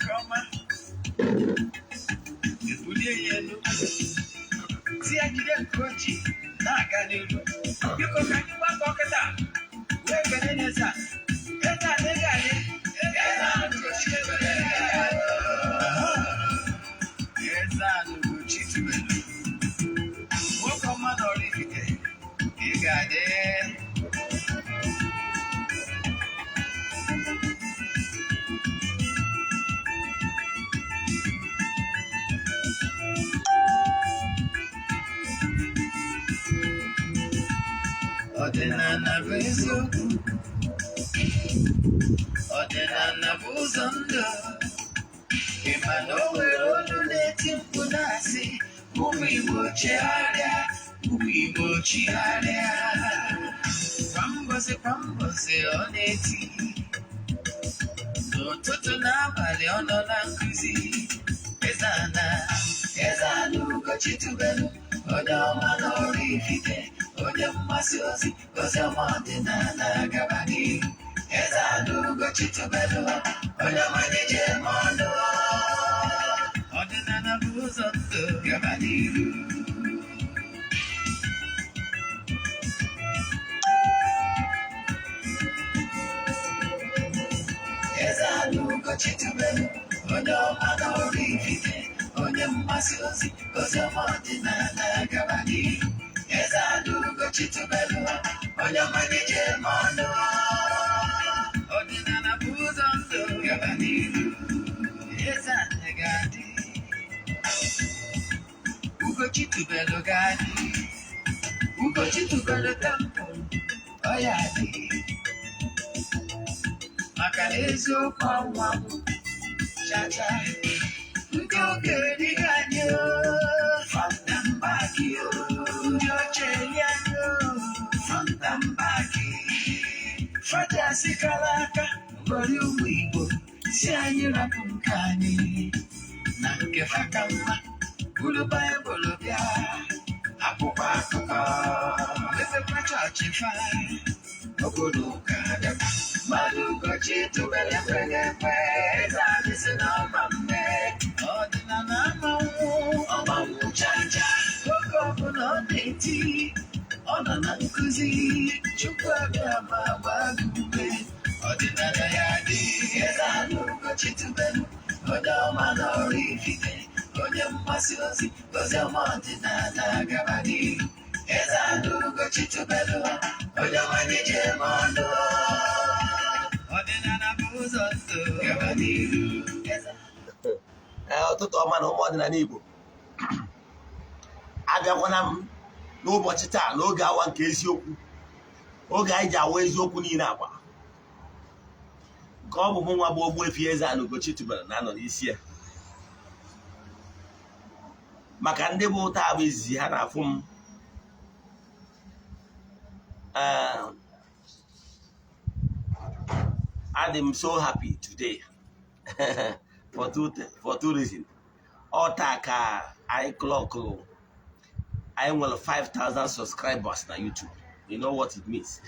Nwoke ọma, ebulie ya elu, si ya jide nke o ji na-aga n'ihu. Biko, ka anyị gbakọ kịta wee kene n'eze a. Eze a na-ege anyị. Eze a Ugochi tubelu. Eze a Ugochi tubelu, nwoke ọma na Oraifite, ị ga-adị. Ọdịnala bụ eziokwu, ọdịnala bụ ụzọ ndụ. Ị ma na o nwere olu na-eti mkpu na-asị, "Ụmụ Igbo, chegharịa, ụmụ Igbo, chigharịa." Kwa mbọsị kwa mbọsị ọ na-eti, n'ụtụtụ n'abalị ọ nọ na nkụzi. Eze ana, Eze ana Ugochi tubelu, onye ọma na Oraifite, onye mgbasa ozi ozi ọma ọdịnala, gaba n'ihu. Eze ana Ugochi tubelu, onye ọma na-eje eme ọnụ. Ọdịnala bụ ụzọ ndụ, gaba n'ihu. Eze ana Ugochi tubelu, onye ọma na Oraifite, onye mgbasa ozi ozi ọma ọdịnala, gaba n'ihu. Eze ana Ugochi tubelu, onye ọma na-eje eme ọnụ. Ọdịnala bụ ụzọ ndụ, gaba n'ihu. Eze ana ga-adị, Ugochi tubelu ga-adị, Ugochi tubelu temple ọ ya dị, maka na eziokwu ọnwa chacha. Ndị okenye dịga anyị front and back, ndị ochie eli anyị front and back. Fajasị kara aka gwara ụmụ Igbo si anyị rapụ nke anyị na nke fa ka mma, buru Baịbụl bịa, akwụkwọ akụkọ, mepekwa chọọchị fa, obodo ụka bịakwa. Mmadụ Ugochi tubelu ekweghị ekwe, eze anyị si n'ọma mme. Ọdịnala amanwụ, ọmanwụ chacha. Oge ọbụla ọ na-eti, ọ nọ na nkụzi. Chukwu abịa ma gbaa gị ume. Ọdịnala ya dị. Eze anyị Ugochi tubelu, onye ọma na Oraifite, onye mgbasa ozi ozi ọma ọdịnala, gaba n'ihu. Eze anyị Ugochi tubelu, onye ọma na-eje eme ọnụ. Ọdịnala bụ ụzọ ndụ, gaba n'ihu. Eze Ee, ụtụtụ ọma na ụmụ ọdịnala Igbo. Abịakwana m n'ụbọchị taa n'oge awa nke eziokwu, oge anyị ji awa eziokwu niile agba, nke ọ bụ mụ nwa bụ Ogbuefi Eze-Ana Ugochi tubelu na-anọ n'isi ya. Maka ndị bụ taa bụ izizi ha na-afụ m, ee, adị m so happy today for two reasons. Ọ taa ka anyị clockụrụ, anyị nwere 5000 subscribers na YouTube. You know what it means.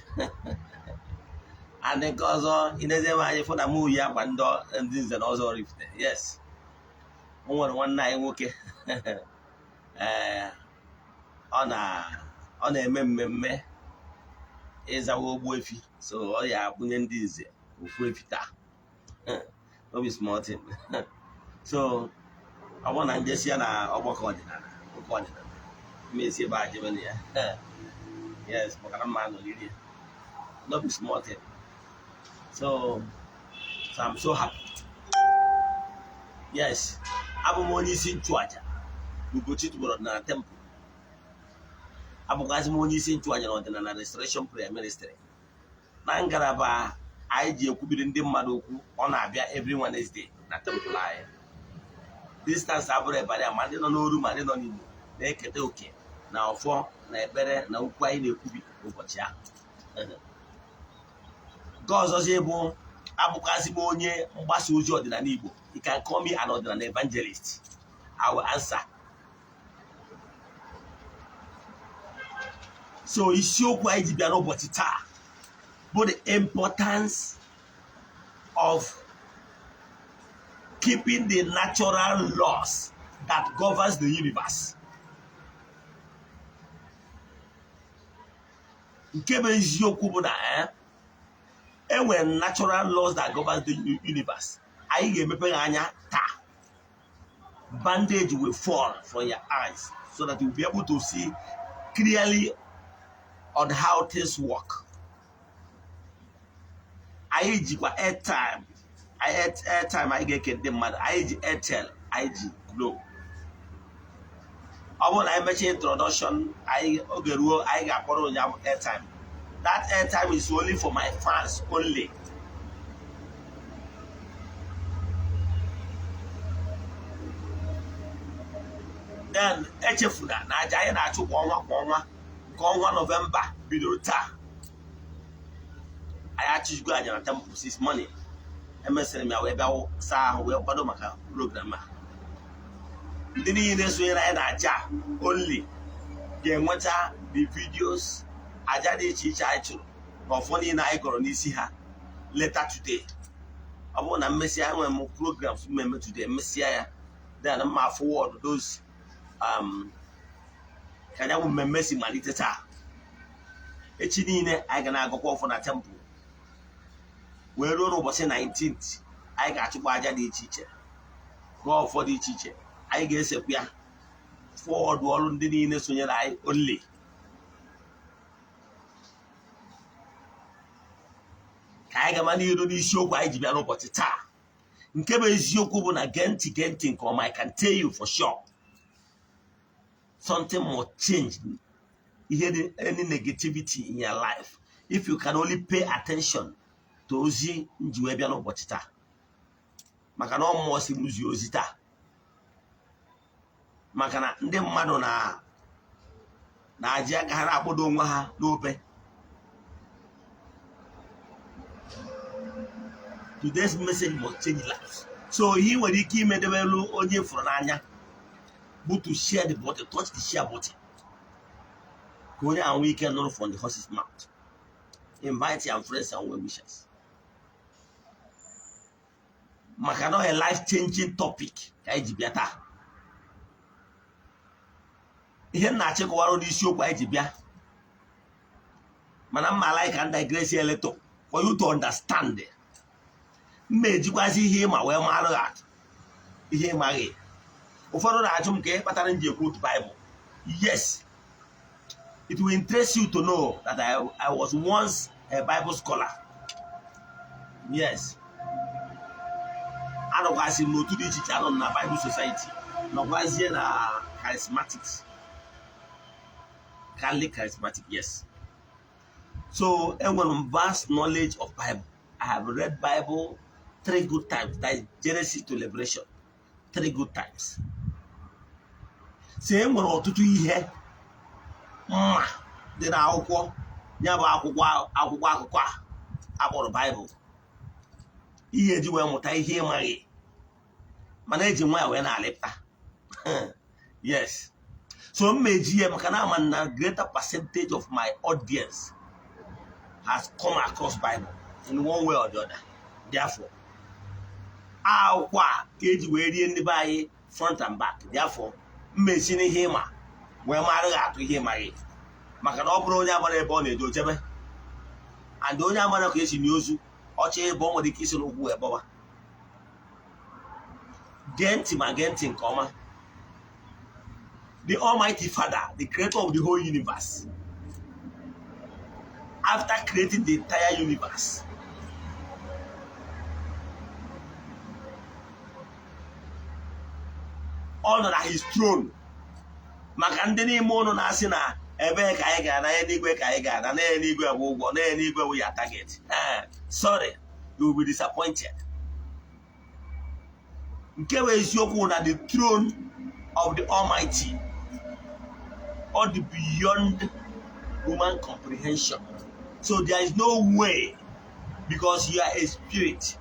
And nke ọzọ, ineze m anyị fụ na mụ yi akwa ndị nze na ọzọ Oraifite. Yes, o nwere nwanne anyị nwoke, ee, ọ na-eme mmemme ịzawa Ogbuefi, so ọ ya akwụnye ndị nze ofu efi taa. No be small thing. So ọ bụrụ na njesi ya na ọgbakọ ọdịnala, ụka ọdịnala, mmesi ebe a jebe na ya. Yes, maka na mma nọ n'iri ya. No be small thing. So I'm so happy. Yes, abụ m onye isi nchụaja Ugochi tubelu ọdịnala temple. Abụkwazị m onye isi nchụaja na Ọdịnala Restoration Prayer Ministry, na ngalaba anyị ji ekwubiri ndị mmadụ okwu. Ọ na-abịa every Wednesday na temple anyị. Distance abụrụ ebara ya, ma ndị nọ n'oru ma ndị nọ n'Igbo na-eketa oke na ọfọ na ekpere na okwu anyị na-ekwubi ụbọchị ahụ. Nke ọzọzi bụ, abụkwazị m onye mgbasa ozi ọdịnala Igbo. You can call me an ọdịnala evangelist, I will answer. So isiokwu anyị ji bịa n'ụbọchị taa bụ the importance of Keeping the natural laws that governs the universe. Nke bụ eziokwu bụ na enwere natural laws that governs the universe. Anyị ga-emepe ha anya taa. Bandage will fall from your eyes so that you'll be able to see clearly on how things work. Anyị jikwa airtime, airtime anyị ga-eke ndị mmadụ. Anyị ji Airtel, anyị ji Glo. Ọ bụrụ na anyị mechaa introduction anyị, oge ruo, anyị ga-akpọrọ ụnyaahụ airtime. That airtime is only for my fans only. Then echefuna na aja anyị na-achụ kwa ọnwa kwa ọnwa, nke ọnwa Nọvemba bidoro taa. Anyị achụgo aja na temple since morning. Emesịrị m ya wee bịa saa ahụ wee kwado maka program a. Ndị niile sonyere anyị na aja only ga-enweta the videos aja dị iche iche anyị chụrụ na ọfọ niile anyị gọrọ n'isi ha later today. Ọ bụrụ na mmesịa, enwere m programs mmemme today, mmesịa ya, then mma forward those ka ya bụ mmemme si malite taa. Echi niile anyị ga na-agọkwa ọfọ na temple wee ruo n'ụbọchị 19th. Anyị ga-achụkwa aja dị iche iche, gụọ ọfọ dị iche iche. Anyị ga-esekwa ya forward ọrụ ndị niile sonyere anyị only. Ka anyị gaba n'iru n'isiokwu anyị ji bịa n'ụbọchị taa. Nke bụ eziokwu bụ na, gee ntị, gee ntị nke ọma, I can tell you for sure, something must change. Ihe dị, any negativity in your life, if you can only pay attention to ozi nji wee bịa n'ụbọchị taa, maka na ọ mmụọ si m zie ozi taa, maka na ndị mmadụ na na-aji aka ha na-akpọdo onwe ha n'obe. Today's message must change lives. So ihe ị nwere ike imedebelu onye fụrụ n'anya bụ to share the button, touch the share button, ka onye ahụ nwee ike nụrụ from the horse's mouth. Invite your friends and well wishers, maka na ọ a life changing topic ka anyị ji bịa taa. Ihe m na-achịkọwara n'isiokwu anyị ji bịa, mana mma like and digress a little for you to understand. Mma ejikwazi ihe ịma wee marụ atụ ihe ịmaghị. Ụfọdụ na-ajụ m ka ihe kpatara m ji ekwu otu Bible. Yes, it will interest you to know that I was once a Bible scholar. Yes, anọkwasị m n'otu dị iche iche. Anọ m na Bible Society, nọkwazie na Charismatics, Catholic Charismatic, yes. So enwere m vast knowledge of Bible. I have read Bible three good times, that is Genesis to Revelation, three good times. So enwere ọtụtụ ihe mma dị n'akwụkwọ ya bụ akwụkwọ akụkọ a akpọrọ Bible, ihe eji wee mụta ihe ịmaghị, mana eji nwa ya wee na-alịpụta. Yes, so m eji ya maka na ama na greater percentage of my audience has come across Bible in one way or the other. Therefore, akwụkwọ a ka eji wee rie ndị be anyị front and back. Therefore, mmesi n'ihe ịma wee mara gị atụ ihe ịmaghị, maka na ọ bụrụ onye amara ebe ọ na-eje ojebe, and onye amara ka esi n'ozu ọchị ebe ọ nwere ike isi n'ụkwụ wee gbawa. Gee ntị, ma gee ntị nke ọma. The Almighty Father, the creator of the whole universe, after creating the entire universe, ọ nọ na his throne. Maka ndị n'ime ụnụ na-asị na ebee ka anyị ga-ana n'eluigwe, ka anyị ga-ana n'eluigwe bụ ụgwọ n'eluigwe bụ ya target, sorry, you will be disappointed. Nke bụ eziokwu na the throne of the Almighty, all the beyond human comprehension. So there is no way, because you are a spirit,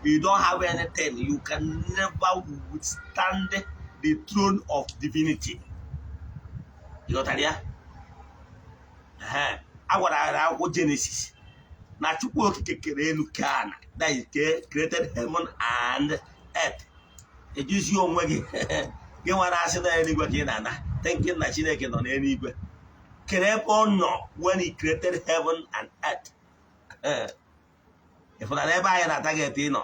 you don't have anything, you can never withstand the throne of divinity. Ịghọtara ya? A gwara anyị akwụkwọ Genesis na Chukwu Okike kere elu kee ana, that is, created heaven and earth. Ejuzi onwe gị, gị nwara asị na eluigwe ka ị na-ana, thinking na Chineke nọ n'eluigwe. Kere ebe ọ nọ when he created heaven and earth? Ịfụna n'ebe anyị na target ịnọ,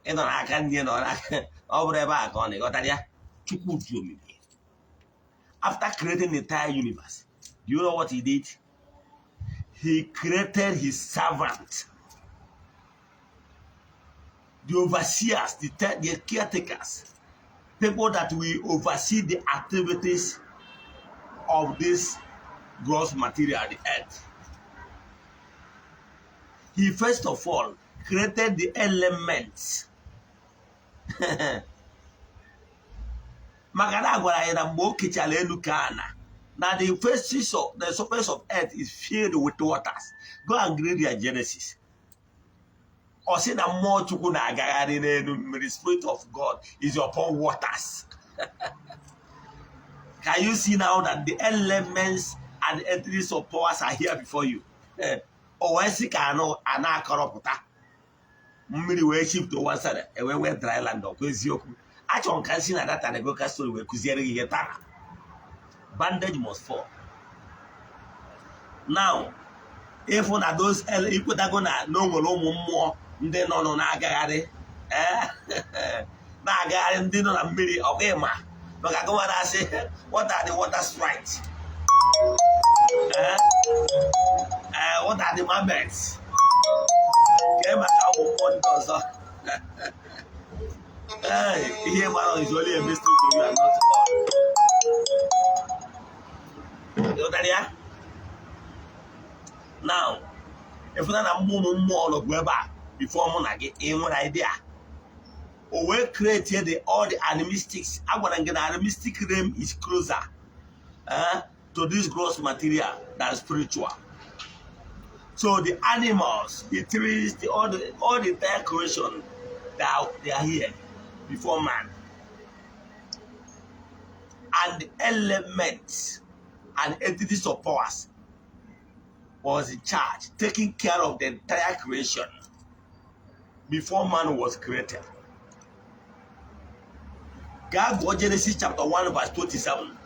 ịnọ n'aka nne, nọ n'aka, ọ bụrụ ebe a ka ọ na-ịghọtara ya. Chukwu dị omimi. After creating the entire universe, do you know what he did? He created his servant, the overseers, the caretakers, people that will oversee the activities of this gross material, the earth. He first of all created the elements. Maka na a gwara anyị na mgbe o kechara elu ka ana na the faces of the surface of earth is filled with waters. Go and read your Genesis. Ọ sị na mmụọ Chukwu na-agagharị n'elu mmiri. Spirit of God is upon waters. Can you see now that the elements and entities of powers are here before you? O wee sị ka anụ a na-akọrọpụta mmiri wee shift to one side, ewee nwee dry land. Ọkwa eziokwu? Achọrọ m ka m si na data na egoka story wee kụziere gị ihe taa. Bandage must fall. Now, ịfụ na those ikwetago na o nwere ụmụ mmụọ ndị nọ nọ na-agagharị, na-agagharị, ndị nọ na mmiri. Ọkwa ịma maka gụwa na-asị, "What are the water sprites? What are the mermaids?" Kee maka ụmụ mmụọ ndị ọzọ? Hey, ihe mara is only a mystery to you and not all. Ịghọtara ya? Now, ịfụna na mmụọ, ụmụ mmụọ nọgbu ebe a before mụ na gị. Ị nwere idea? O wee create the all the animistics. Agwara m gị na animistic realm is closer to this gross material than spiritual. So the animals, the trees, the all the entire creation, they are here before man. And the elements and entities of powers was in charge, taking care of the entire creation before man was created. Gaa gụọ Genesis chapter 1 verse 27.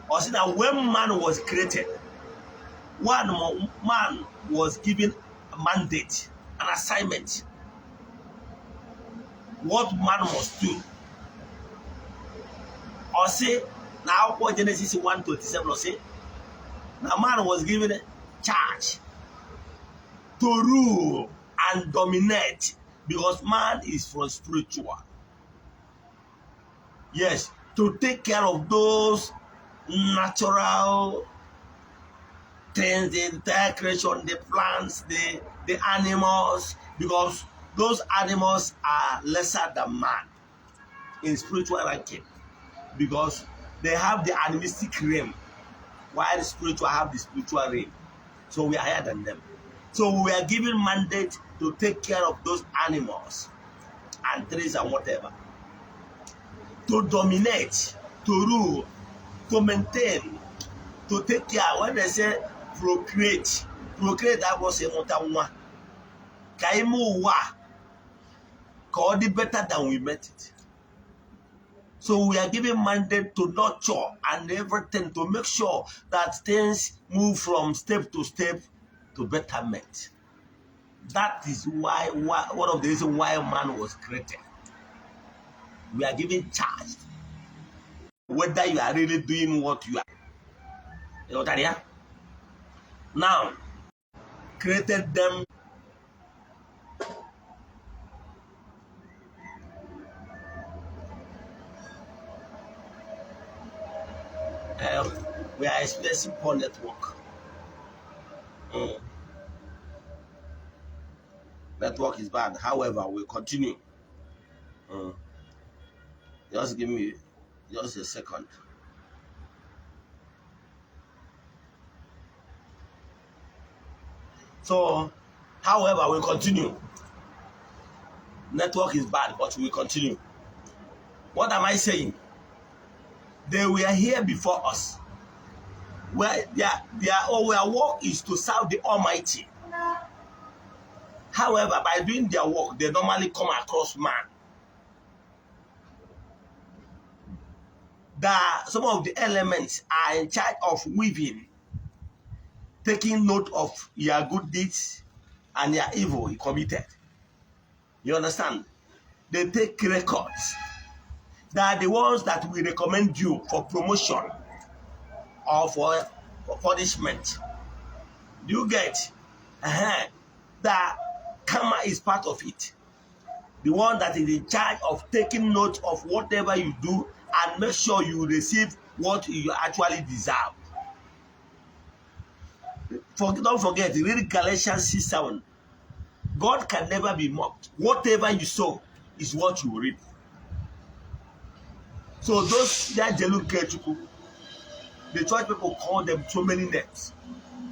Ọ sị na when man was created, one man was given a mandate, an assignment. What man must do. Ọ sị na akwụkwọ Genesis 1:27, ọ sị na man was given charge to rule and dominate, because man is from spiritual. Yes, to take care of those natural things, the entire creation, the plants, the animals, because those animals are lesser than man in spiritual ranking, because they have the animistic realm, while the spiritual have the spiritual realm. So we are higher than them. So we are given mandate to take care of those animals and trees and whatever. To dominate, to rule, to maintain, to take care. When they say procreate, procreate, that was ịmụta nwa. Ka ime ụwa a, ka ọ dị better than we met it. So we are given mandate to nurture and everything, to make sure that things move from step to step to betterment. That is why one of the reasons why man was created. We are given charge. Whether you are really doing what you are. You know what I mean? Now, created them. We are experiencing poor network. Network is bad. However, we continue. Just give me just a second. So, however, we continue. Network is bad, but we continue. What am I saying? They were here before us. Where their work is to serve the Almighty. However, by doing their work, they normally come across man. That some of the elements are in charge of weaving, taking note of your good deeds and your evil you committed. You understand? They take records. They are the ones that will recommend you for promotion or for punishment. Do you get? That karma is part of it. The one that is in charge of taking note of whatever you do and make sure you receive what you actually deserve. Don't forget, read Galatians 6:7. God can never be mocked. Whatever you sow is what you will reap. So those that Jelu Chukwu, the church people call them so many names.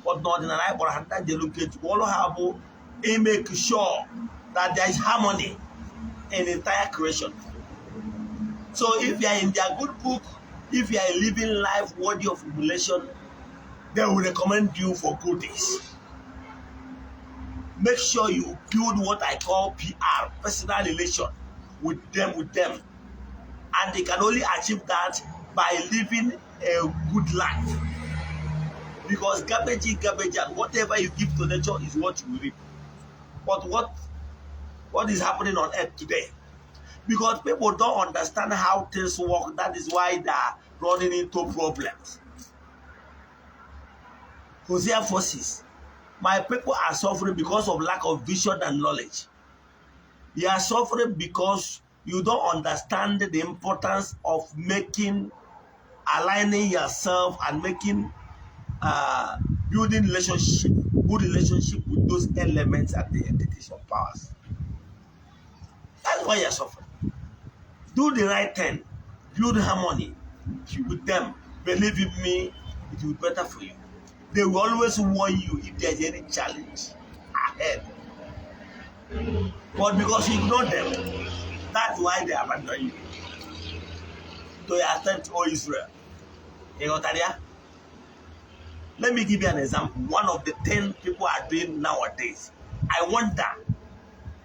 But n'ọdịnala anyị kpọrọ ha ndị Jelu Chukwu. Ọrụ ha bụ make sure that there is harmony in the entire creation. So if you are in their good book, if you are living life worthy of emulation, they will recommend you for good things. Make sure you build what I call PR, personal relation with them. And they can only achieve that by living a good life. Because garbage in, garbage out, whatever you give to nature is what you will reap. But what is happening on earth today? Because people don't understand how things work. That is why they are running into problems. Hosea 4:6. My people are suffering because of lack of vision and knowledge. You are suffering because you don't understand the importance of making, aligning yourself and making, building relationship, good relationship with those elements and the entities of powers. That's why you're suffering. Do the right thing, build harmony with them. Believe in me, it will be better for you. They will always warn you if there's any challenge ahead. But because you ignore them, that's why they abandon you. To your extent, O Israel. Ị ghọtara ya? Let me give you an example. One of the things people are doing nowadays. I wonder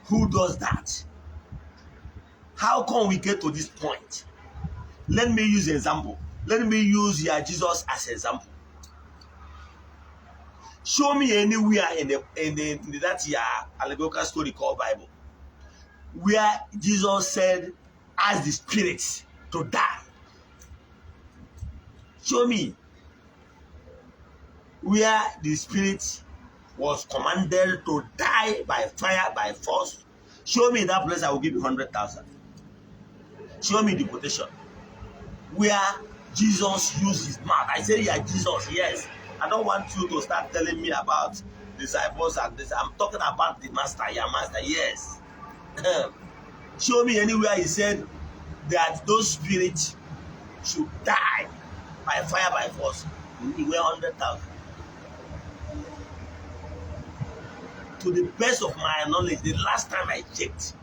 who does that. How come we get to this point? Let me use an example. Let me use your Jesus as an example. Show me anywhere in the that your allegorical story called Bible where Jesus said, "Ask the spirits to die." Show me where the spirit was commanded to die by fire, by force. Show me that place, I will give you 100,000. Show me the quotation where Jesus used his mouth. I say, yeah, Jesus, yes. I don't want you to start telling me about disciples and this. I'm talking about the master, your master, yes. Show me anywhere he said that those spirits should die by fire, by force. He went 100,000. To the best of my knowledge, the last time I checked,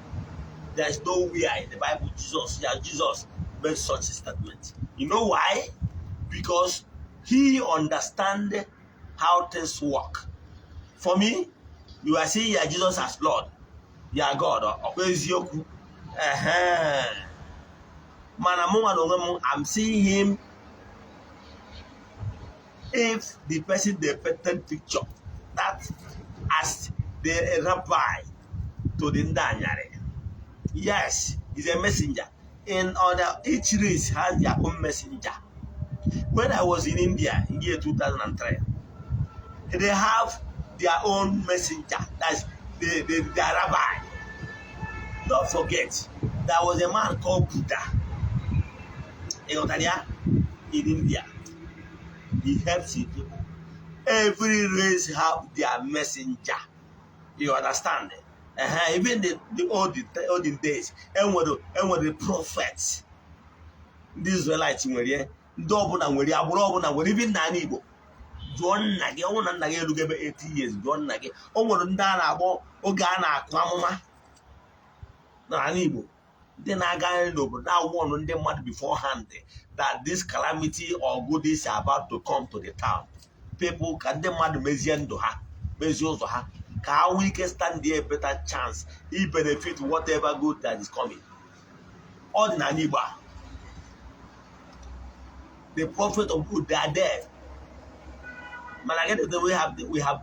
there is nowhere in the Bible Jesus, yeah, Jesus made such a statement. You know why? Because he understands how things work. For me, you are saying yeah, Jesus as Lord, you are God. Ọkwa eziokwu? Ehe. Mana mụ nwa na onwe m, I'm seeing him if the person they painted picture that as the rabbi to the ndị anyarị. Yes, he's a messenger. In other, each race has their own messenger. When I was in India in year 2003, they have their own messenger. That's the rabbi. Don't forget, there was a man called Buddha in in India. He helps his people. Every race have their messenger. You understand? Even the olden days, enwere prophets. Ndị Israelites nwere ya, ndị ọbụla nwere ya, agbụrụ ọbụla nwere, even n'ala Igbo. Jụọ nna gị, ọ bụrụ na nna gị erugo ebe 80 years, jụọ nna gị. O nwere ndị a na-akpọ oge a na-akụ amụma n'ala Igbo. Ndị na-agagharị n'obodo na-awụ ndị mmadụ beforehand that this calamity or good is about to come to the town. People ka ndị mmadụ mezie ndụ ha, mezie ụzọ ha, ka ha nwee ike stand there a better chance i benefit whatever good that is coming. Ọ dị n'ala Igbo a. The prophet of good, they are there. Mana gịnị? We have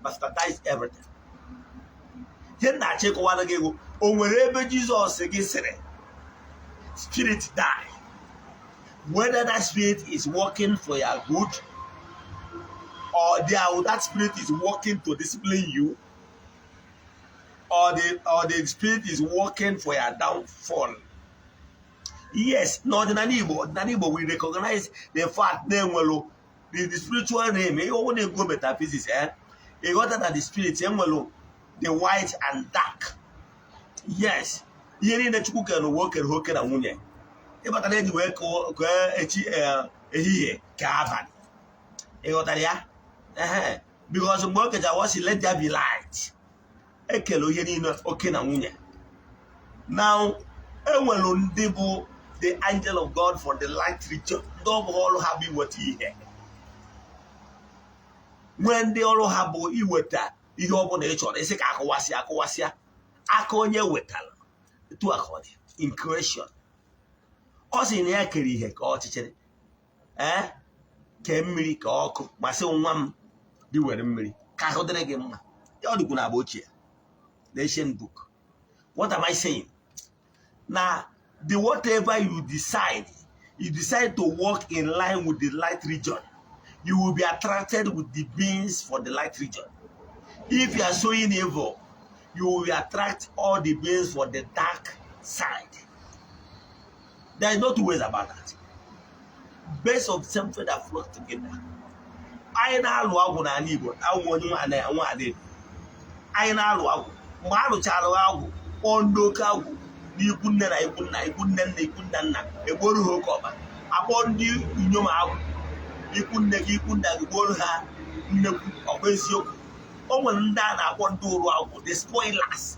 bastardized everything. Ihe m na-achọ ịkọwara gị egwu, o nwere ebe Jizọs gị sịrị spirit die? Whether that spirit is working for your good or that spirit is working to discipline you or the spirit is working for your downfall. Yes, n'ọdịnala Igbo, ọdịnala Igbo, we recognize the fact na enwelu the spiritual realm. Ihe ọnwụ na-ego metaphysics, ịghọta na the spirit enwelu the white and dark. Yes, ihe niile Chukwu kere n'ụwa, o kere ha oke na nwunye. Ịbatara eji wee kee echi, ehihie ka abalị. Ịghọtara ya? Ehe, because mgbe o kechara, wọsi, "Let there be light." Ekele ihe niile oke na nwunye. Now, enwere ndị bụ the angel of God for the light region, ndị ọ bụ ọrụ ha bụ iweta ihe, nwee ndị ọrụ ha bụ iweta ihe ọ bụla ị chọrọ. Isi ka akụwasịa, akụwasịa aka onye wetara. Etu a ka ọ dị in creation. Ọ sị na ya kere ihe ka ọchịchịrị, ee, kee mmiri ka ọkụ, ma sị, "Nwa m, dị were mmiri ka ahụ dịrị gị mma." Ya ọ dịkwu na agba ochie, the ancient book. What am I saying? Na the whatever you decide, you decide to work in line with the light region, you will be attracted with the beings for the light region. If you are sowing evil, you will attract all the beings for the dark side. There is no two ways about that. Birds of same feather flock together. Anyị na-alụ agwụ n'ala Igbo, awụ onye nwaada. Anyị na-alụ agwụ. Mgbe a lụchara agwụ, kpọọ ndị oke agwụ n'ikwu nne na ikwu nna, ikwu nne nna, ikwu nna nna, egbuoro ha oke ọkpa. Akpọ ndị inyom agwụ, ikwu nne gị, ikwu nna gị, gbuoro ha nnekwu. Ọkwa eziokwu? O nwere ndị a na-akpọ ndị ụrụ agwụ, the spoilers.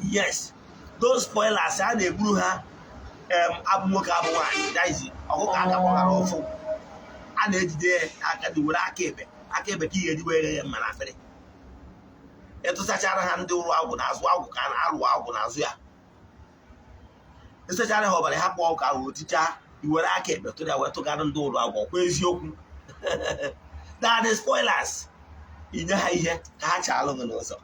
Yes, those spoilers, a na-egburu ha abụ nwoke, abụ nwaanyị daizi, ọkụkọ aka gbagara ụfụ. A na-ejide aka dị were aka ebe, aka ebe ka ị ga-eji were ya mma na akpịrị. Ịtụsachara ha ndị ụrụ agwụ n'azụ agwụ, ka a na-alụ agwụ n'azụ ya. Ịsachara ha ọbara, hapụ ọkụ ahụ, otichaa, iwere aka ekpe tụrụ ya wee tụgara ndị ụrụ agwụ. Ọkwa eziokwu? That the spoilers, inye ha ihe ka ha chaalụ gị n'ụzọ.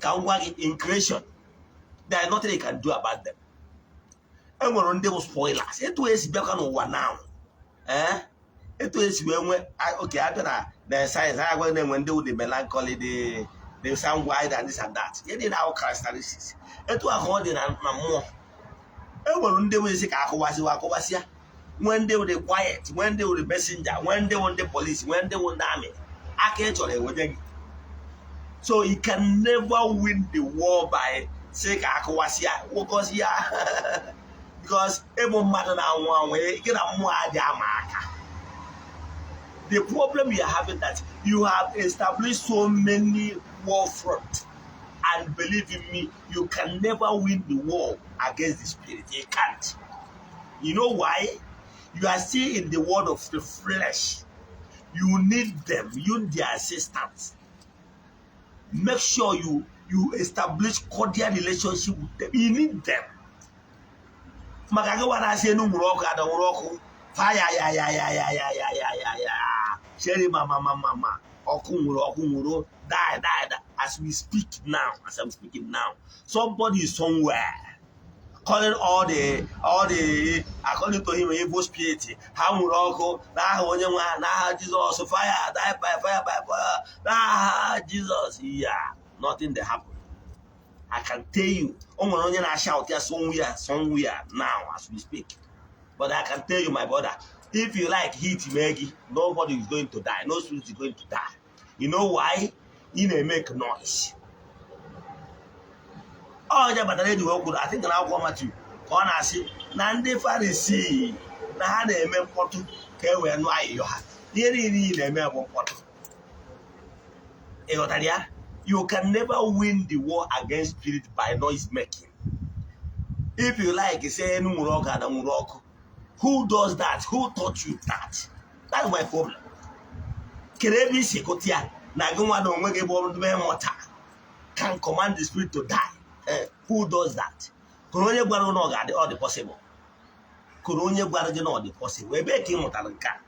Ka m gwa gị, in creation there is nothing you can do about them. E nwere ndị bụ spoilers. Etu esi bịakwa n'ụwa now, ee, etu esi wee nwee oke abịa na sayensị, ha agwaghị na-enwe ndị wụ the melancholy, the sanguine and this and that. Ihe dị na ahụ characteristics, etu ahụ ọ dị na mmụọ. E nwere ndị bụ isi ka akụwasịwa akụwasịa, nwee ndị wụ the quiet, nwee ndị wụ the messenger, nwee ndị wụ ndị police, nwee ndị wụ ndị army. Aka ị chọrọ enweta gị. So you can never win the war by say ka akụwasịa wụkọsịa, because ịbụ mmadụ na-anwụ anwụ, gị na mmụọ adị ama aka. The problem you are having, that you have established so many war front, and believe in me, you can never win the war against the spirit. You can't. You know why? You are still in the world of the flesh. You need them. You need their assistance. Make sure you establish cordial relationship with them. You need them. Maka gị gwara asị enu nwụrụ ọkụ, ada nwụrụ ọkụ, fire, ya ya ya ya ya ya ya ya ya, sheri, mama mama mama, ọkụ nwụrụ, ọkụ nwụrụ, die, die, die. As we speak now, as I'm speaking now, somebody is somewhere calling all the, according to him, evil spirit. Ha nwụrụ ọkụ n'aha onye nwe ha, n'aha Jizọs, fire, die by fire, by fire, n'aha Jizọs. Yeah, nothing dey happen. I can tell you, o nwere onye na-shout ya somewhere, somewhere now as we speak. But I can tell you, my brother, if you like heat mee gị, nobody is going to die. No spirit is going to die. You know why? Ị na-emeke noise. Onye batara eji wee kwuru, I think na akwụkwọ Matthew ka ọ na-asị na ndị Farisii na ha na-eme mkpọtụ ka e wee nụ ayịyọ ha. Ihe niile ị na-eme bụ mkpọtụ. Ị ghọtara ya? You can never win the war against spirit by noise making. If you like, say enu nwụrụ ọkụ, ada nwụrụ ọkụ. Who does that? Who taught you that? That's my problem. Kedu ebe isi kụta ya na gị nwa na onwe gị bụ ndị mortal can command the spirit to die? Who does that? Ka onye gwara na ọ ga-adị, ọ dị possible. Kụrụ onye gwara gị na ọ dị possible? Ebee ka ị mụtara nke a?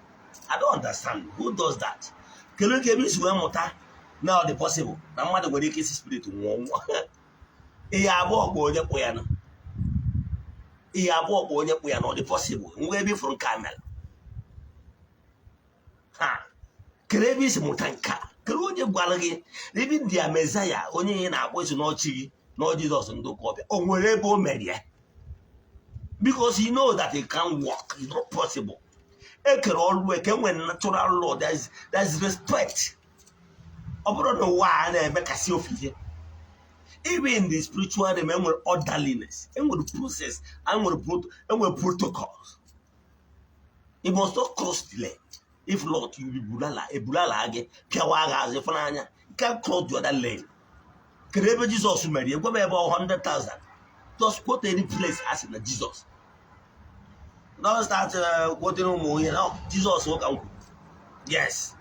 I don't understand. Who does that? Kedu ka ebe isi wee mụta na ọ dị possible na mmadụ nwere ike isi spirit nwụọ nwụọ? Ihe abụọ kpọ onye kpụ ya nụ, ihe abụọ kpọ onye kpụ ya na ọ dị possible. Nwa ebe ifuru nke a mere ha, kedu ebe isi mụta nke a? Kedu onye gwara gị na ebe ndị a Messiah, onye ị na-akpọ isi n'ọchị gị na Jizọs ndị ụka ọbịa, o nwere ebe o mere ya? Because you know that it can't work. It's not possible. Ekere ọrụ eke, nwere natural law. There's respect. Ọ bụrụ na ụwa a na-emekasị ofu ihe, even in the spiritual realm, enwere orderliness, enwere process, enwere protocols. You must not cross the lane. If not, you will be bulala ebulala gị, pịawa gị azụ ịfụnanya. You can't cross the other lane. Kedu ebe Jizọs mere ya? Gwa m ebe ọ 100,000. Just quote any place asị na Jizọs. Don't start quoting ụmụ onye no Jizọs ụka m kwuru. Yes,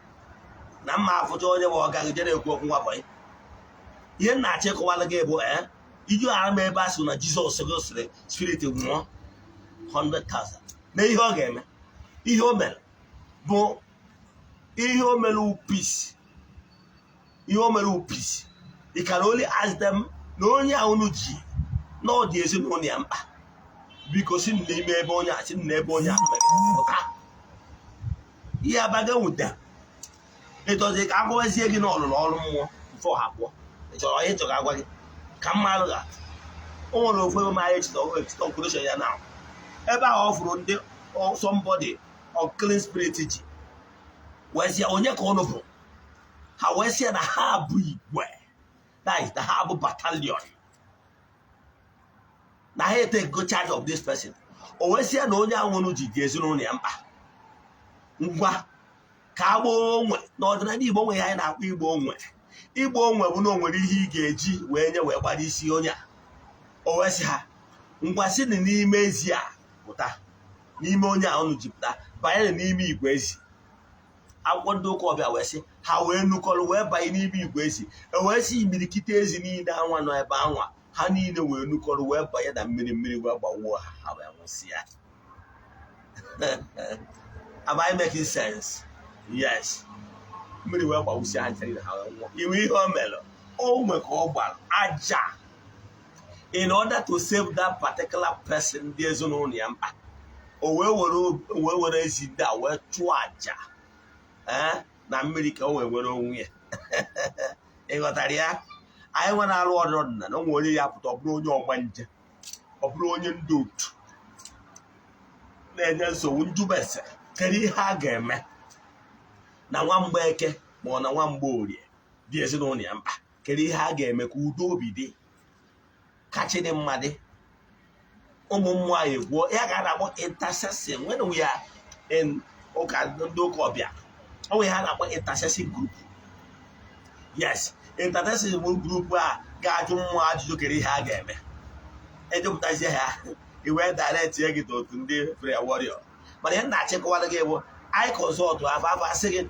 na mma afụcha onye bụ ọga gị jere ekwu okwu nwa boy. Ihe m na-achọ ịkọwara gị bụ iji ghara m ebe a sị na Jizọs gosiri spirit nwụọ 100,000 na ihe ọ ga-eme. Ihe o mere bụ ihe o mere wu peace. Ihe o mere wu peace. You can only ask them na onye a unu ji na ọ dị ezinụlọ ya mkpa, biko si n'ime ebe onye a, si n'ebe onye a pụta. Ihe abaga nwute ịchọzi ka agwazie gị na ọlụlụ ọrụ mmụọ mfe ọha pụọ. Ị chọrọ ihe chọrọ agwa gị ka mmadụ ga o nwere ofu ebe ma anyị echeta conclusion ya na ebe ahụ ọ fụrụ ndị somebody unclean spirit ji wee sị ya, onye ka ụnụ bụ? Ha wee sị ya na ha bụ igwe, that is, na ha bụ battalion, na ha take go charge of this person. O wee sị ya na onye ahụ unu ji dị ezinụlọ ya mkpa, ngwa ka a gbaa onwe. N'ọdịnala Igbo nwe ya, anyị na-akpọ igbo onwe. Igbo onwe bụ na o nwere ihe ị ga-eji wee nye wee gbara isi onye a. O wee sị ha, ngwa, si na n'ime ezi a pụta, n'ime onye a unu ji pụta, banye n'ime igwe ezi. Akwụkwọ ndị ụka ọbịa wee sị ha wee nukọrọ wee banye n'ime igwe ezi. E wee sị imirikiti ezi niile anwa nọ ebe anwa, ha niile wee nukọrọ wee banye na mmiri, mmiri wee gbawuo ha, ha wee nwụsịa. Am I making sense? Yes. Mmiri wee gbawusie ha ncha niile, ha wee nwụọ. Iwe ihe o mere, o nwe ka ọ gbara aja in order to save that particular person dị ezinụlọ ya mkpa. O wee were ezi ndị a wee chụọ aja na mmiri ka o wee were onwe ya. Ị ghọtara ya? Anyị nwe na-arụ ọrụ ọdịnala, o nwere onye ya pụta, ọ bụrụ onye ọgbanje, ọ bụrụ onye ndị otu na-enye nsogbu njubese, kedu ihe a ga-eme na nwa Mgbeke ma ọ na nwa Mgbe Orie dị ezinụlọ ya mkpa? Kedu ihe a ga-eme ka udo obi dị, ka chi dị mma dị? Ụmụ mmụọ anyị ekwuo ya ga na-akpọ intercession. When we are in ụka ndị ụka ọbịa, ọ nwere ihe a na-akpọ intercession group. Yes, intercession bụ group a ga-ajụ mmụọ ajụjụ, kedu ihe a ga-eme, ejupụtazie ha iwee direct gị otu ndị prayer warrior. Mana ihe m na-achịkọwara gị bụ anyị consult afọ afọ, asị gị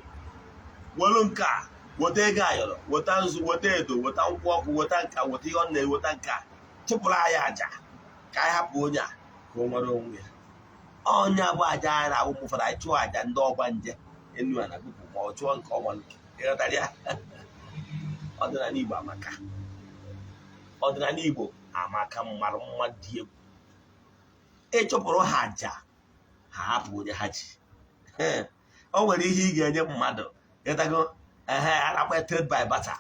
welu nke a, weta ego ayọrọ, weta nzu, weta edo, weta nkwụ ọkụ, weta nka, weta ihe ọ na-eweta, nka, chụpụrụ anyị aja ka anyị hapụ onye a ka o nwere onwe ya. Onye bụ aja anyị na-awụ mgbe ụfọdụ anyị chụọ aja ndị ọgba nje enu a na gụpụ ma ọ chụọ nke ọgba nke. Ịghọtara ya? Ọdịnala Igbo amaka. Ọdịnala Igbo amaka, mmarụ mma dị egwu. Ịchụpụrụ ha aja, ha hapụ onye ha ji. O nwere ihe ị ga-enye mmadụ, ịtago ehe a na-akpọ ya trade by barter.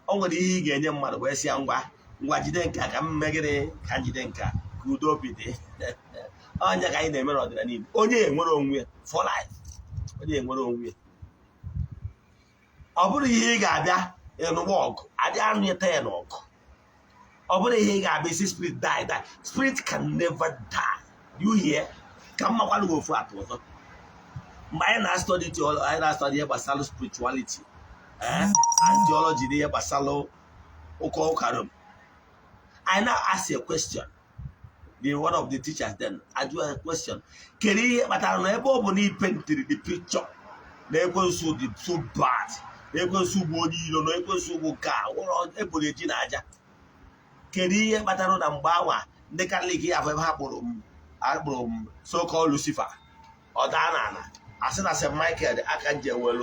O nwere ihe ị ga-enye mmadụ wee sị ya, ngwa ngwa, jide nke a ka m mee gịnị, ka m jide nke a ka udo obi dị. Onye ka anyị na-eme n'ọdịnala Igbo, onye enwere onwe ya for life, onye enwere onwe ya. Ọ bụrụ ihe ị ga-abịa ịnụgba ọgụ adị anụ ịta ya n'ọgụ, ọ bụrụ ihe ị ga-abịa isi spirit die, die. Spirit can never die. You hear? Ka m makwanụ gị ofu atụ ọzọ. Mgbe anyị na-study theology, anyị na-study ihe gbasara spirituality and theology na ihe gbasara ụka ụka Rom, I now ask a question. The one of the teachers then ajụ a question: kedu ihe kpatara na ebe ọ bụ na ipaintiri the picture na ekwensu dị so bad, na ekwensu bụ onye iro, na ekwensu bụ nke a nwere eboro eji na aja, kedu ihe kpatara na mgbe anwa ndị Katọlik ya afọ ebe ha kpụrụ m Akpụrụ m so called Lucifer, ọ daa n'ala, asị na St. Michael aka nje were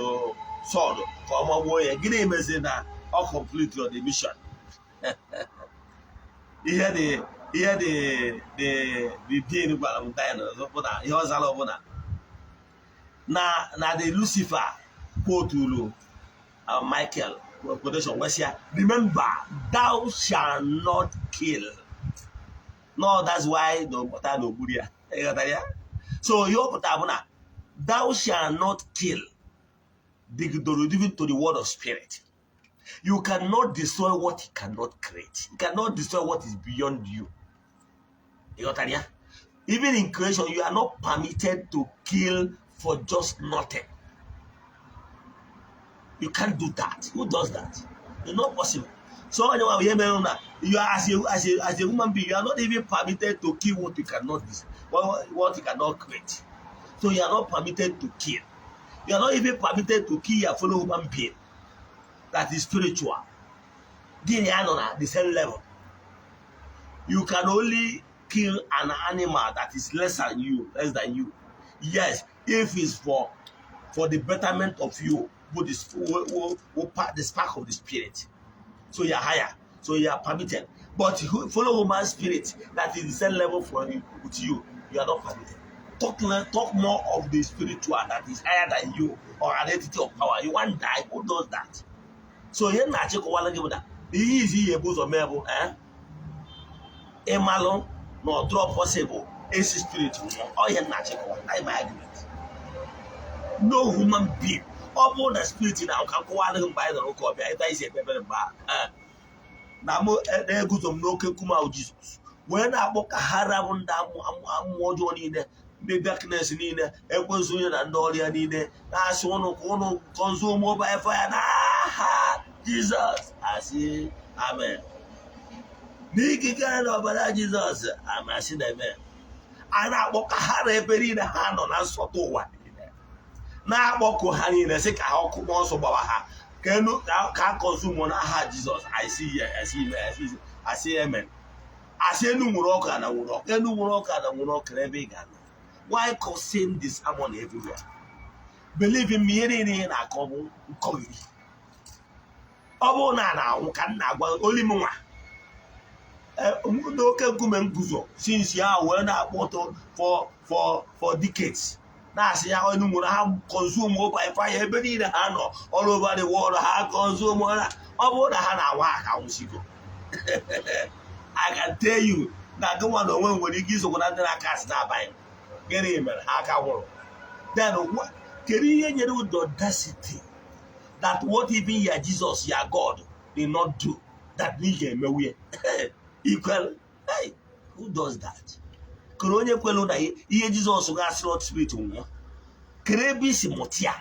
sword ka ọ magbuo ya. Gịnị meziri na ọ complete the mission? Ihe dị, ihe dị dị dị dean gwara m then bụ na ihe ọ zara bụ na the Lucifer quoturu Michael quotation wesịa, "Remember, thou shall not kill." No, that's why na pụta na ogburu ya. Ịghọtara ya? So ihe ọ pụtara bụ na "thou shall not kill" dịgidoro even to the word of spirit. You cannot destroy what you cannot create. You cannot destroy what is beyond you. Ịghọtara ya? Even in creation, you are not permitted to kill for just nothing. You can't do that. Who does that? It's not possible. So onye nwa ihe mere na you are as a human being, you are not even permitted to kill what you cannot what you cannot create. So you are not permitted to kill. You are not even permitted to kill your fellow human being that is spiritual. Gịnị ya nọ na the same level? You can only kill an animal that is less than you. Yes, if it's for the betterment of you, who the spark of the spirit. So you are higher. So you are permitted. But follow human spirit that is the same level for you with you, you are not permitted. Talk more of the spiritual that is higher than you or an entity of power. You want die? Who does that? So ihe na-achịkọwala gị bụ na ihe izi ihe ebu ụzọ mee bụ ịmalụ na ọ dịrọ possible esi spirit nwụọ. Ọ ihe na-achịkọwa. That's my argument. No human being, ọ bụrụ na spirit na ka nkọwa adịghị mgbe anyị nọrọ ụka ọbịa ịta isi ekpe ekpere mgbe ahụ na mụ na-eguzo m n'oke nkume ahụ Jizọs wee na-akpọ ka ha rabụ ndị mmụọ ọjọọ niile, ndị darkness niile, ekwensu onye na ndị ọrịa niile, na-asị ụnụ ka ụnụ consume by fire n'aha Jizọs. Asị amen. N'ikikere na ọbara Jizọs, amasị na amen. A na-akpọ ka ha na ebe niile ha nọ na nsọtụ ụwa niile, na-akpọku ha niile, sị ka ha ọkụ mmụọ nsọ gbawa ha ka enu ka a consume n'aha Jizọs. Asị ya, asị ime, asị amen. Asị enu nwere ọkụ, ana nwere ọkụ, enu nwere ọkụ, ana nwere ọkụ. Ebe ị ga-anọ, why causing disharmony everywhere? Believe in me, ihe niile ihe na-akọ bụ nkọghiri. Ọ bụrụ na a na-anwụ ka m na-agwa oli m nwa n'oke nkume nguzo since ya wee na-akpọ ụtọ for decades, na-asị ya onye nwere ha consume by fire ebe niile ha nọ, all over the world, ha consume ha. Ọ bụrụ na ha na-anwa aka nwụsigo, I can tell you na gị nwa na onwe nwere ike isokwa na ndị na-aka asị n'abalị. Gịnị mere ha aka nwụrụ? Then kedu ihe nyere the audacity that what even your Jesus, your God, did not do, that ị ga-emewu ya ikwelu? Hey, who does that? Kere onye kwelu na ihe Jizọs ga-asị not spirit nwụọ? Kere ebe isi mụta ya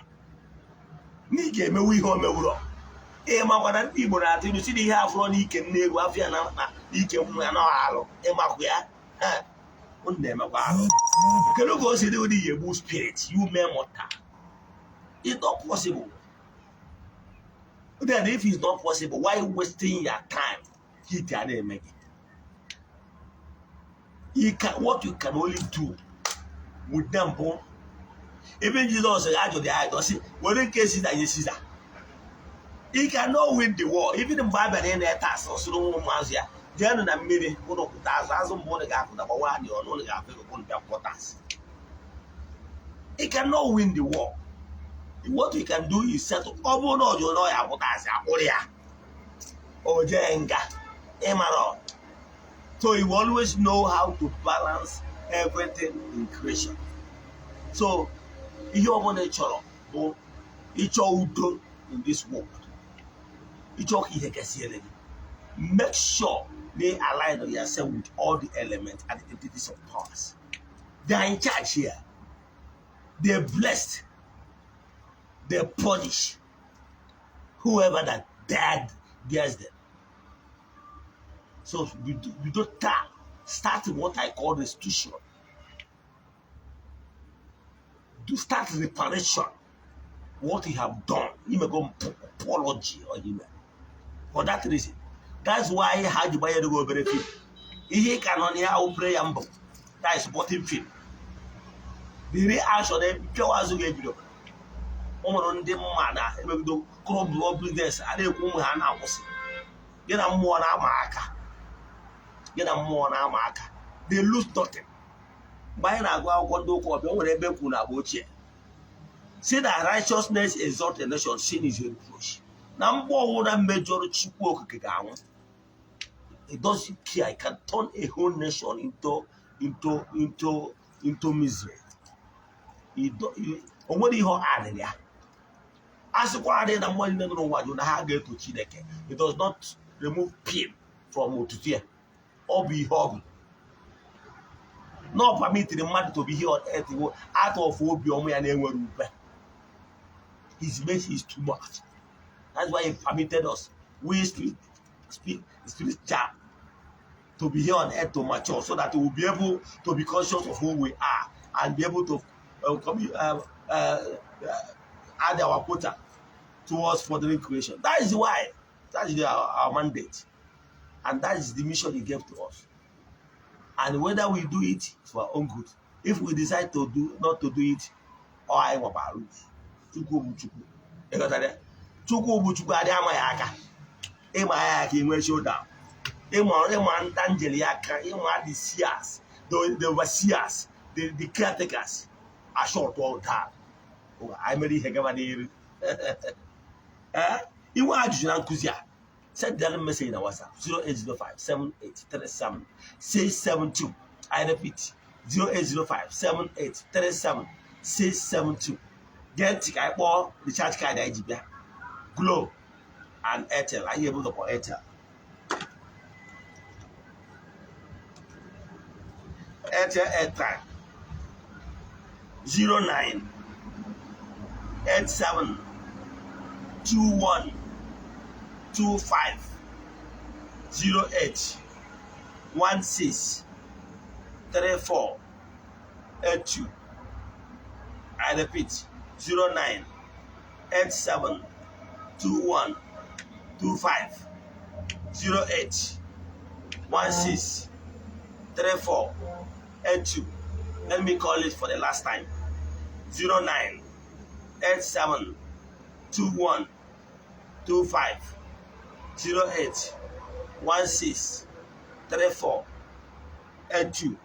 na ị ga-emewu ihe o mewuro? Ị makwa na ndị Igbo na-atụ ilu si na ihe afụrọ n'ike nne egwu afọ ya na n'ike nwa ya na alụ. Ịmakwa ya? Unu na-emekwa alụ. Kedu ka o si dị ụdị ihe egbu spirit, you mere mortal? It's not possible. Then if it's not possible, why wasting your time? Heat a na-eme gị. You can, what you can only do with them bụ ebe Jizọs ajụrụ ya ajụ, sị were nke Siza nye Siza. You cannot win the war. Even mgbe a bịara ịna tax, ọsụrụ ụmụazụ ya, jeenụ na mmiri ụnụ kwụta azụ, azụ mbụ ụnụ ga-akụta gbawa anyị ọnụ, ụnụ ga-afụ ego, ụnụ bịa kwụọ tax. You cannot win the war. What you can do is settle. Ọ bụrụ na ọ jụrụ na ọ ya akwụ tax, akwụrụ ya, o jee nga. Ịmara, so you always know how to balance everything in creation. So ihe ọbụla ị chọrọ bụ ịchọ udo in this world, ịchọ ka ihe kesiere gị, make sure they align yourself with all the elements and the entities of powers. They are in charge here. They blessed, they punish whoever that dared dares them. So we do start start what I call restitution, to start reparation what you have done. Imego apology or ime for that reason. That's why ha ji gbanyere gị obere film. Ihe ị ka nọ na ya wụ prayer mbụ. That is supporting film. The real action mpịawa azụ ga-ebido. O nwere ndị mma na-emegido crumble business a na-ekwu, ụmụ ha na-akwụsị. Gị na mmụọ na-ama aka, gị na mmụọ na-ama aka, they lose nothing. Mgbe anyị na-agụ akwụkwọ ndị ụka ọbịa, o nwere ebe kwuru na agba ochie si na righteousness exalt a nation, sin is a reproach. Na mgbe ọwụna mmejọrọ Chukwu Okike ga-anwụ. It doesn't care. It can turn a whole nation into misery. O nwere ihe ọ adịrị ya. A sịkwa adị na mmadụ niile nọ n'ụwa jụ na ha ga-eto Chineke, it does not remove pain from otutu ya. Ọ bụ ihe ọ bụ na ọ permitiri mmadụ to be here on earth out of obi ọma ya na-enwere ube. His mercy is too much. That's why he permitted us, we spirit child, to be here on earth to mature so that we will be able to be conscious of who we are and be able to add our quota towards furthering creation. That is why, that is our mandate. And that is the mission he gave to us. And whether we do it for our own good, if we decide to do not to do it, or anyị nwabara lose. Chukwu bụ Chukwu. Ịghọtara ya? Chukwu bụ Chukwu, adị ama ya aka. Ịma ya aka inwe showdown. Ịma nta njeli ya aka, ịma the seers, the overseers, the caretakers, are short all down. Anyị mere ihe gaba n'iru. Ee, inwe ajụjụ na nkụzi a, send them message na WhatsApp 0805 7837 672. I repeat, 0805 7837 672. Gee ntị ka anyị kpọọ recharge card anyị ji bịa, Glo and Airtel. Anyị ebu ụzọ kpọọ Airtel. Airtel airtime 09 87 21 25 08 16 34 82. I repeat, 09 87 21 25 08 16 34 82. Let me call it for the last time. 09 87 21 25 08 16 34 82.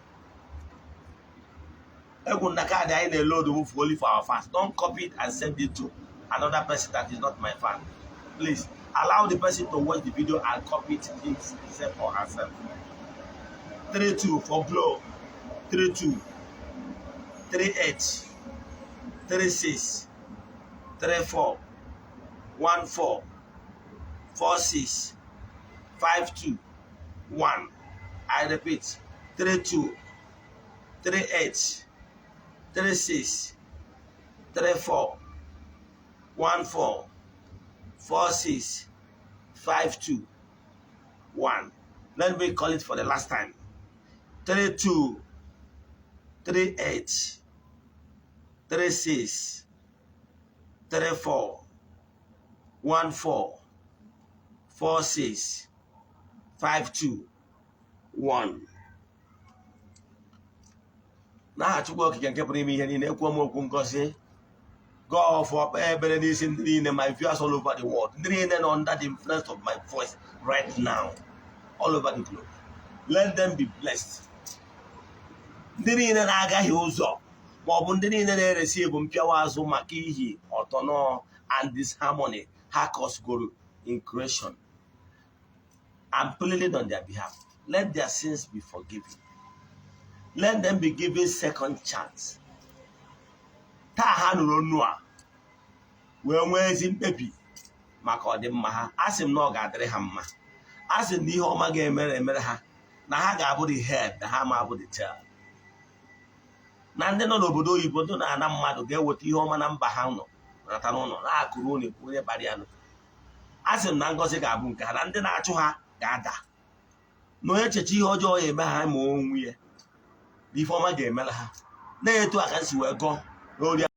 Egwu na kaadị anyị na-eload bụ for only for our fans. Don't copy it and send it to another person that is not my fan. Please allow the person to watch the video and copy it himself or herself. 32 for Glo, 32 38 36 34 14 46 52 1. I repeat, 32 38 36 34 14 46 52 1. Let me call it for the last time. 32 38 36 34 14 46 52 1. N'aha Chukwu Okike nke pụrụ ime ihe niile, ekwuo m okwu ngozi, gọọ ọfọ, kpee ekpere n'isi ndị niile, my viewers all over the world, ndị niile nọ under the influence of my voice right now, all over the globe. Let them be blessed. Ndị niile na-agaghị ụzọ ma ọ bụ ndị niile na-eresi ebu mpịawa azụ maka ihi ọtọnọ and disharmony ha causegoro in creation, I'm pleading on their behalf. Let their sins be forgiven. Let them be given second chance. Taa ha nụrụ onu a wee nwee ezi mkpebi maka ọdịmma ha, a sị m na ọ ga-adịrị ha mma. A sị m na ihe ọma ga-emere emere ha, na ha ga-abụ the head, na ha ma abụ the tail, na ndị nọ n'obodo oyibo, ndị na-ana mmadụ ga-eweta ihe ọma na mba ha nọ nata n'ụlọ na-akụrụ ụlọ ekwu onye bara ya nụ. A sị m na ngọzi ga-abụ nke ha, na ndị na-achụ ha ga-ada, na onye echeche ihe ọjọọ ya eme ha ma onwe ya, na ife ọma ga-emere ha na-etu aka si wee gọọ n'ori.